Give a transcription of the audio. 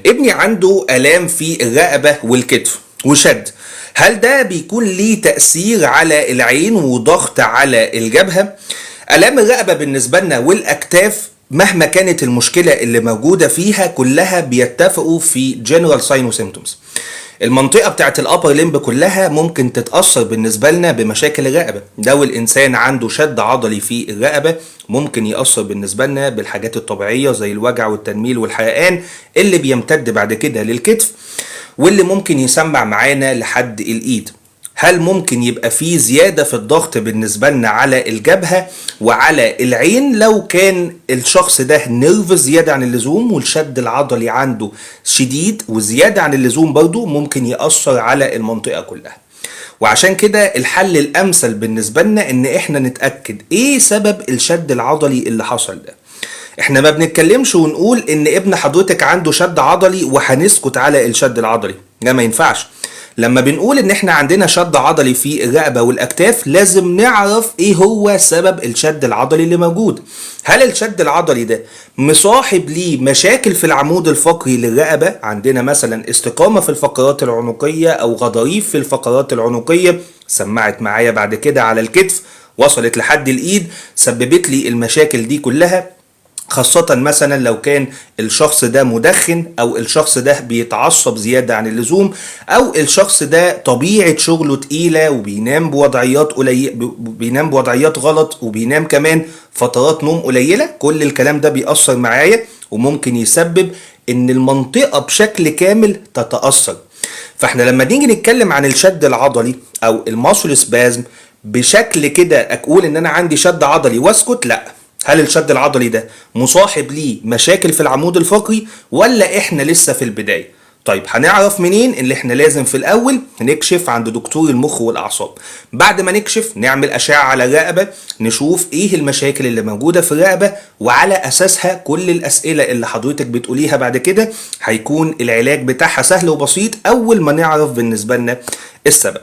ابني عنده آلام في الرقبة والكتف وشد، هل ده بيكون ليه تأثير على العين وضغط على الجبهة؟ آلام الرقبة بالنسبة لنا والأكتاف مهما كانت المشكلة اللي موجودة فيها كلها بيتفقوا في general sign symptoms. المنطقة بتاعت ال upper limb كلها ممكن تتأثر بالنسبة لنا بمشاكل الرقبة. لو الإنسان عنده شد عضلي في الرقبة ممكن يأثر بالنسبة لنا بالحاجات الطبيعية زي الوجع والتنميل والحرقان اللي بيمتد بعد كده للكتف، واللي ممكن يسمع معانا لحد الإيد. هل ممكن يبقى في زيادة في الضغط بالنسبة لنا على الجبهة وعلى العين لو كان الشخص ده nervous زيادة عن اللزوم والشد العضلي عنده شديد وزيادة عن اللزوم؟ برضو ممكن يأثر على المنطقة كلها. وعشان كده الحل الأمثل بالنسبة لنا إن إحنا نتأكد إيه سبب الشد العضلي اللي حصل ده. احنا ما بنتكلمش ونقول ان ابن حضرتك عنده شد عضلي وهنسكت على الشد العضلي، ده ما ينفعش. لما بنقول ان احنا عندنا شد عضلي في الرقبة والاكتاف لازم نعرف ايه هو سبب الشد العضلي اللي موجود. هل الشد العضلي ده مصاحب ليه مشاكل في العمود الفقري للرقبة؟ عندنا مثلا استقامة في الفقرات العنقية او غضاريف في الفقرات العنقية سمعت معايا بعد كده على الكتف، وصلت لحد الايد، سببت لي المشاكل دي كلها. خاصة مثلا لو كان الشخص ده مدخن، او الشخص ده بيتعصب زيادة عن اللزوم، او الشخص ده طبيعة شغله تقيلة وبينام بوضعيات قليل، بينام بوضعيات غلط، وبينام كمان فترات نوم قليلة. كل الكلام ده بيأثر معايا وممكن يسبب ان المنطقة بشكل كامل تتأثر. فاحنا لما نيجي نتكلم عن الشد العضلي او ال muscle spasm بشكل كده اقول ان انا عندي شد عضلي واسكت، لا. هل الشد العضلي ده مصاحب ليه مشاكل في العمود الفقري ولا احنا لسه في البداية؟ طيب هنعرف منين؟ اللي احنا لازم في الاول نكشف عند دكتور المخ والاعصاب. بعد ما نكشف نعمل اشعة على الرقبة، نشوف ايه المشاكل اللي موجودة في الرقبة، وعلى اساسها كل الاسئلة اللي حضرتك بتقوليها بعد كده هيكون العلاج بتاعها سهل وبسيط اول ما نعرف بالنسبة لنا السبب.